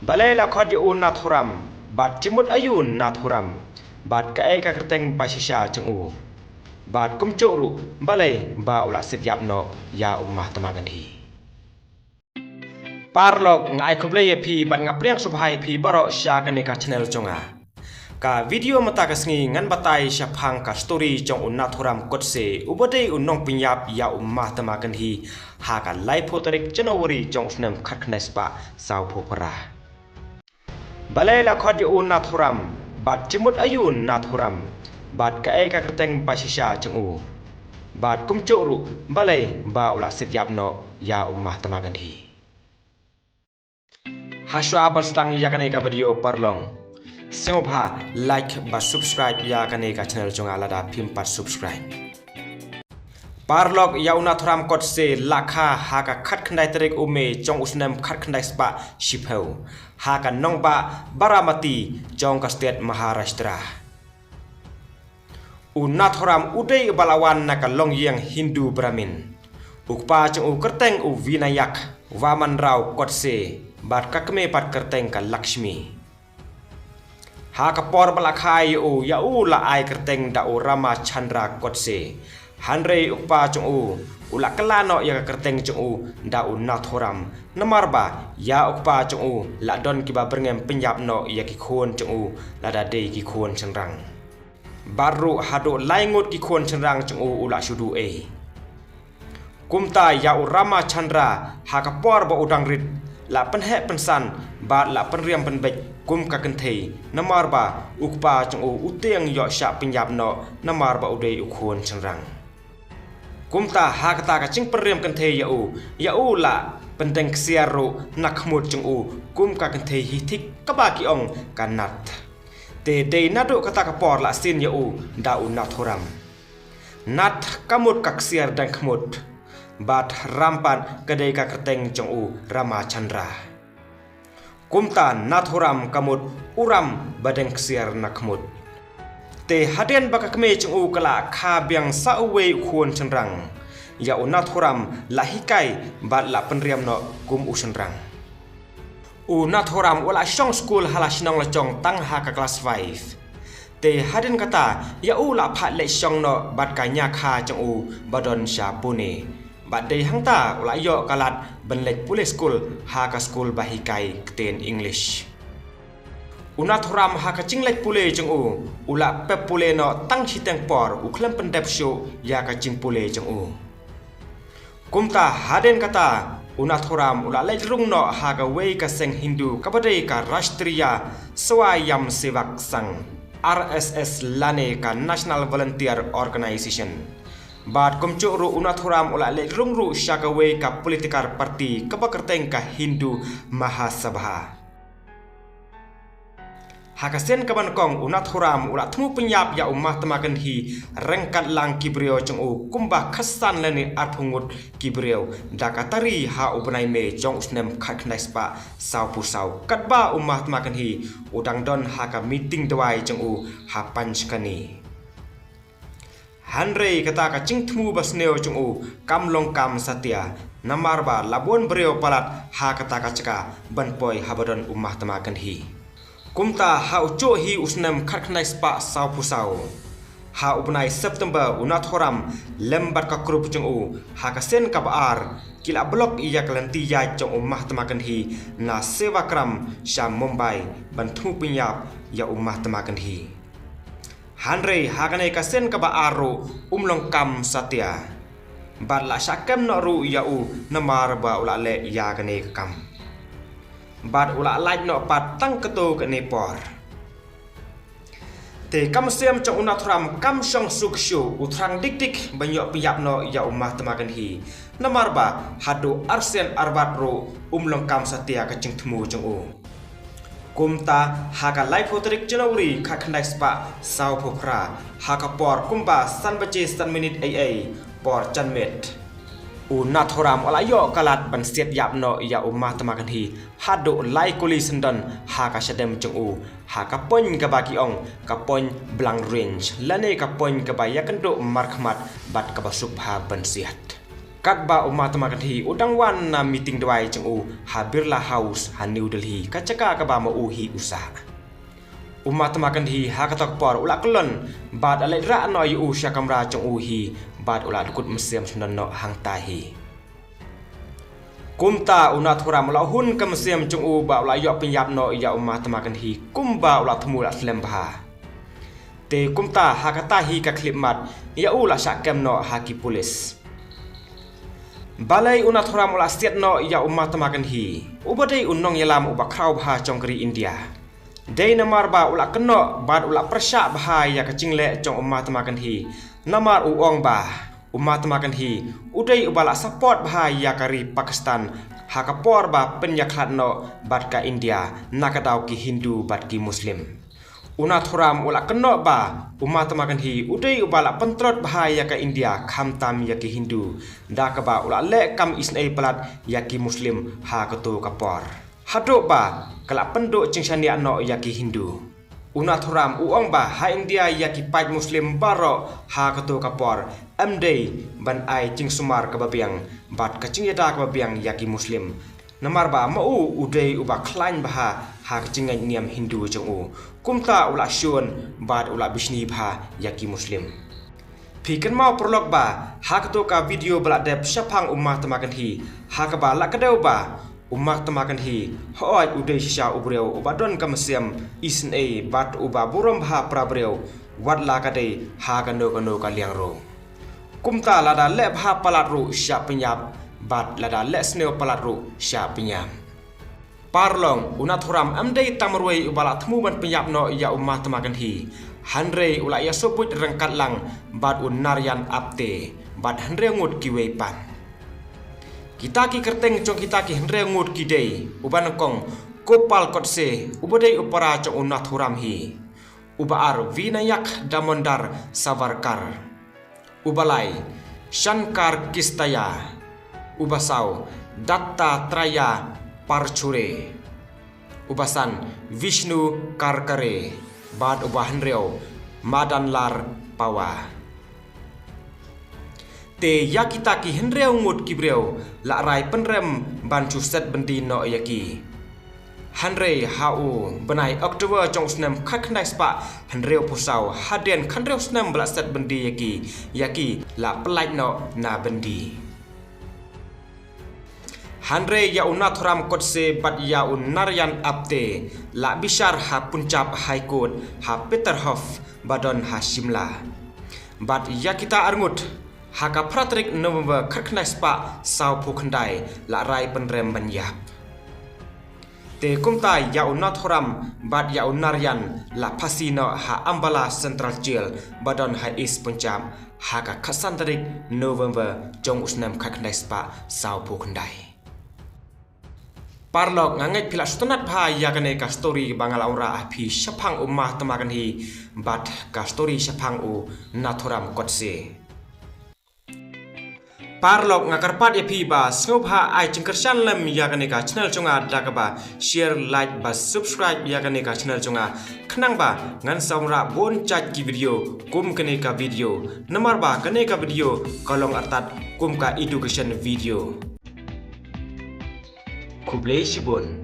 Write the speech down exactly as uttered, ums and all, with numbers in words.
Balei la khot ïa u Nathuram, bad jingmut aïu Nathuram, bad kaei ka kyrteng ba shisha jong u, bad kumjuh ruh balei ba u la siat ïap noh ïa u Mahatma Gandhi. Paralok, nga ai khublei ïa phi bad nga pdiang sngewbha ïa phi baroh sha kane ka channel jong nga. Ka video mynta ka sngi ngan batai shaphang ka story jong u Nathuram Godse, uba dei u nongpynïap ïa u Mahatma Gandhi, ha ka laiphew tarik January jong u snem khatkhyndai spah sawphew phra. Balei la khot ïa u Nathuram, bad jingmut aïu Nathuram, bad kaei ka kyrteng ba shisha jong u, bad kumjuh ruh balei ba u la siat ïap noh ïa u Mahatma Gandhi. Hashwa ban sdang ïa kane ka video paralok, sngewbha like bad subscribe ïa kane ka channel jong nga lada phim pat subscribe. Paralok, ïa u Nathuram Godse la kha ha ka khatkhyndai tarik u May jong u snem khatkhyndai spah shiphew, ha ka nongbah Baramati jong ka state Maharashtra. U Nathuram u dei uba la wan na ka longïing Hindu Brahmin. U kpa jong u kyrteng u Vinayak Vamanrao Godse, bad ka kmie pat kyrteng ka Lakshmi. Ha ka por ba la kha ïa u, ïa u la ai kyrteng da u Ramachandra Godse. Hynrei u kpa jong u u la kylla noh ïa ka kyrteng jong u da u Nathuram, namar ba ïa u kpa jong u la don kiba byrngem pynïap noh ïa ki khun jong u lada dei ki khun shynrang. Bad ruh haduh lai ngut ki khun shynrang jong u u la shu duh ei. Kumta ïa u Ramachandra, ha ka por ba u dang rit, la pynheh pynsan bad la pynriam pynbeit kum ka kynthei, namar ba u kpa jong u u tieng ïoh shah pynïap noh namar ba u dei u khun shynrang. Kumta ha kata ka jingpynriam kynthei ïa u, ïa u la pyndeng ksiar ruh na khmut jong u kum ka kynthei hi thik kaba ki ong ka Nath. Te dei naduh kata ka por la sien ïa u da u Nathuram. Nath ka mut ka ksiar deng khmut, bad Ram pat ka dei ka kyrteng jong u Ramachandra. Kumta Nathuram ka mut u ram ba deng ksiar na khmut. Te hadien ba ka kmie jong u ka la kha biang sa uwei u khun shynrang, ïa u Nathuram la hikai bad la pynriam noh kum u shynrang. U Nathuram u la shong skul ha la shnong la jong tang ha ka klas five. Te hadien kata ïa u la phah leit shong noh bad ka ñiakha jong u ba don sha Pune. Bad dei hangta u la ïoh ka lad ban leit pule skul ha ka skul ba hikai ktien English. U Nathuram ha ka jingleit pule jong u, u la pep pule noh tang shiteng por, u khlem pyndep shuh ïa ka jingpule jong u. Kumta hadien kata u Nathuram u la leit rung noh ha kawei ka seng Hindu kaba dei ka Rashtriya Swayamsevak Sangh, R S S, lane ka National Volunteer Organization. Bad kumjuh ruh u Nathuram u la leit rung ruh sha kawei ka political party kaba kyrteng ka Hindu Mahasabha. Ha ka sien kaba nyngkong u Nathuram u la thmu pynïap ïa u Mahatma Gandhi ryngkat lang ki briew jong u kumba khatsan lane arphew ngut ki briew da ka tari ha u bnai May jong u snem khatkhyndai spah sawphew saw, katba u Mahatma Gandhi u dang don ha ka meeting dawai jong u ha Panchkani. Hynrei kata ka jingthmu ba sniew jong u kam long kam satia, namar ba la bun briew palat ha kata ka jaka ban poi ha ba don u Mahatma Gandhi. Kumta ha u juh hi u snem khatkhyndai spah sawphew saw, ha u bnai September u Nathuram lem bad ka group jong u ha ka sien kaba ar ki la block ïa ka lynti ïaid jong u Mahatma Gandhi na Sevakram sha Mumbai ban thmu pynïap ïa u Mahatma Gandhi. Hynrei ha kane ka sien kaba ar ruh um long kam satia. Bad la shah kem noh ruh ïa u namar ba u la leh ïa kane ka kam. Bad u la lait noh pat tang katto katne por. Te ka mynsiem jong u Nathuram kam shong suk shuh, u thrang dik dik ban ïoh pynïap noh ïa u Mahatma Gandhi. Namar ba haduh arsien arbad ruh um long kam satia ka jingthmu jong u. Kumta ha ka laiphew tarik January khatkhyndai spah sawphew phra, ha ka por kumba san baje san minit ei ei por janmiet, u Nathuram u la ïoh ka lad ban siat ïap noh ïa u Mahatma Gandhi haduh lai kuli syndon ha ka shadem jong u, ha ka point kaba ki ong ka point blank range lane ka point kaba ïakynduh markhmat bad kaba suk bha ban siat. Katba u Mahatma Gandhi u dang wan na meeting duwai jong u ha Birla House ha New Delhi, ka jaka kaba ma u hi u sah. U Mahatma Gandhi ha kato ka por u la kyllon bad la leit rah noh ïa u sha kamra jong u hi bad u la dkut mynsiem shnong noh hangta hi. Kumta u Nathuram u la hun ka mynsiem jong u bad u la ïoh pynïap noh ïa u Mahatma Gandhi kumba u la thmu la slem bha. Te kumta ha kata hi ka khyllipmat ïa u la shah kem noh ha ki pulit. Balei u Nathuram u la siat noh ïa u Mahatma Gandhi, uba dei u nongïalam uba khraw bha jong ka ri India? Dei namar ba u la kynnoh bad u la pyrshah bha ïa ka jingleh jong u Mahatma Gandhi, namar u ong ba u Mahatma Gandhi u dei uba la support bha ïa ka ri Pakistan ha ka por ba pynïakhlad noh bad ka India na ka daw ki Hindu bad ki Muslim. U Nathuram u la kynnoh ba u Mahatma Gandhi u dei uba la pyntrot bha ïa ka India khamtam ïa ki Hindu, da kaba u la leh kam isynei palat ïa ki Muslim ha kato ka por, haduh ba ka la pynduh jingshaniah noh ïa ki Hindu. U Nathuram u ong ba ha India ïa ki paid Muslim baroh ha kato ka por ym dei ban ai jingsumar kaba biang bad ka jingïada kaba biang ïa ki Muslim, namar ba ma u u dei uba khlaiñ bha ha ka jingngeit niam Hindu jong u. Kumta u la shun bad u la bishni bha ïa ki Muslim. Phi kynmaw paralok ba ha kato ka video ba la dep shaphang u Mahatma Gandhi, ha kaba la kdew ba u Mahatma Gandhi hooid u dei shisha u briew uba don ka mynsiem isynei bad uba burom bha para briew, wat la ka dei ha kano kano ka liang ruh. Kumta lada leh bha palat ruh shah pynïap, bad lada leh sniew palat ruh shah pynïap. Paralok, u Nathuram ym dei tang marwei uba la thmu ban pynïap noh ïa u Mahatma Gandhi, hynrei u la ïasohbuit ryngkat lang bad u Narayan Apte bad hynriew ngut kiwei pat. Kita ki kyrteng jong kita ki hynriew ngut ki dei, uba nyngkong Gopal Godse, uba dei u para jong u Nathuram hi. Uba ar Vinayak Damodar Savarkar. Uba lai Shankar Kistaya. Uba saw Dattatreya Parchure. Uba san Vishnu Karkare. Bad uba hynriew Madanlal Pawa. Te ïa kita ki hynriew ngut ki briew la rai pynrem ban shu set byndi noh ïa ki. Hynrei ha u bnai October jong u snem khatkhyndai spah hynriewphew saw, hadien khathynriew snem ba la set byndi ïa ki, ïa ki la pyllait noh na byndi. Hynrei ïa u Nathuram Godse bad ïa u Narayan Apte la bishar ha Punjab High Court ha Peterhof ba don ha Shimla. Bad ïa kita arngut ha ka phra tarik November khatkhyndai spah sawphew khyndai la rai pynrem ban ïap. Te kumta ïa u Nathuram bad ïa u Narayan la phasi noh ha Ambala Central Jail ba don ha East Punjab ha ka khatsan tarik November jong u snem khatkhyndai spah sawphew khyndai. Paralok, nga ngeit phi la sngewtynnat bha ïa kane ka story ba nga la wanrah ha phi shaphang u Mahatma Gandhi bad ka story shaphang u Nathuram Godse. Paralok, nga kyrpad ïa phi ba sngewbha ai jingkyrshan lem ïa kane ka channel jong nga da kaba share, like bad subscribe ïa kane ka channel jong nga, khnang ba ngan sa wanrah bun jait ki video kum kane ka video, namar ba kane ka video ka long artat kum ka education video. Khublei shibun.